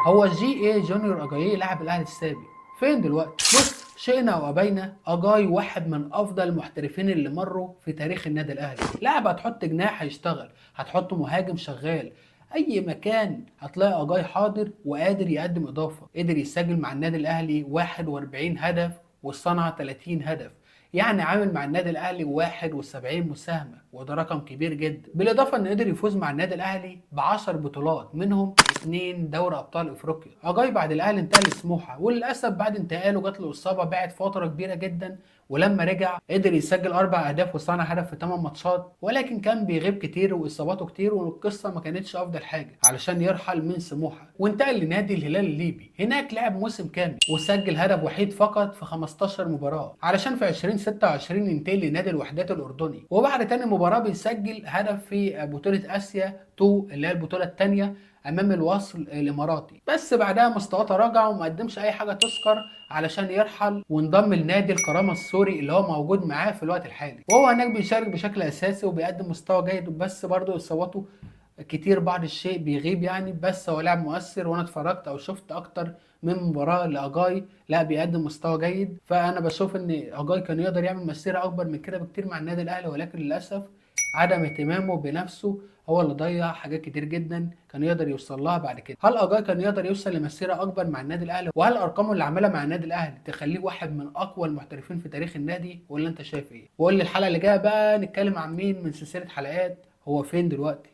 هو جي ايه جونيور اجاييه لاعب الاهلي السابق فين دلوقتي؟ بص، شئنا وابينا اجاي واحد من افضل المحترفين اللي مروا في تاريخ النادي الاهلي. لاعب هتحط جناح هيشتغل، هتحط مهاجم شغال، اي مكان هتلاقي اجاي حاضر وقادر يقدم اضافه. قدر يسجل مع النادي الاهلي 41 هدف وصنع 30 هدف، يعني عامل مع النادي الاهلي 71 مساهمة، وده رقم كبير جدا. بالاضافة انه قدر يفوز مع النادي الاهلي ب 10 بطولات، منهم 2 دوري ابطال افريقيا. اجاي بعد الاهلي انتقل لسموحه، وللاسف بعد انتقاله جات له اصابه بعد فترة كبيرة جدا، ولما رجع قدر يسجل 4 اهداف وصنع هدف في 8 ماتشات، ولكن كان بيغيب كتير واصاباته كتير، والقصه ما كانتش افضل حاجة علشان يرحل من سموحه وانتقل لنادي الهلال الليبي. هناك لعب موسم كامل وسجل هدف وحيد فقط في 15 مباراة، علشان في 2026 ينتقل لنادي الوحدات الاردني، وبعد تاني مباراة بيسجل هدف في بطوله اسيا 2 اللي هي البطولة الثانية امام الوصل الاماراتي. بس بعدها مستواه تراجع وما قدمش اي حاجة تذكر علشان يرحل وانضم لنادي الكرامة السوري اللي هو موجود معاه في الوقت الحالي، وهو هناك بيشارك بشكل اساسي وبيقدم مستوى جيد، بس برضه اصاباته كتير بعض الشيء بيغيب يعني، بس هو لاعب مؤثر، وانا اتفرجت او شفت اكتر من مباراة لاجاي، لا بيقدم مستوى جيد. فانا بشوف ان اجاي كان يقدر يعمل مسيره اكبر من كده بكتير مع النادي الاهلي، ولكن للاسف عدم اهتمامه بنفسه هو اللي ضيع حاجات كتير جدا كان يقدر يوصل لها بعد كده. هل اجاي كان يقدر يوصل لمسيره اكبر مع النادي الاهلي؟ وهل ارقامه اللي عملها مع النادي الاهلي تخليه واحد من اقوى المحترفين في تاريخ النادي، ولا انت شايف ايه؟ وقول لي الحلقة اللي جاية بقى نتكلم عن مين من سلسلة حلقات هو فين دلوقتي.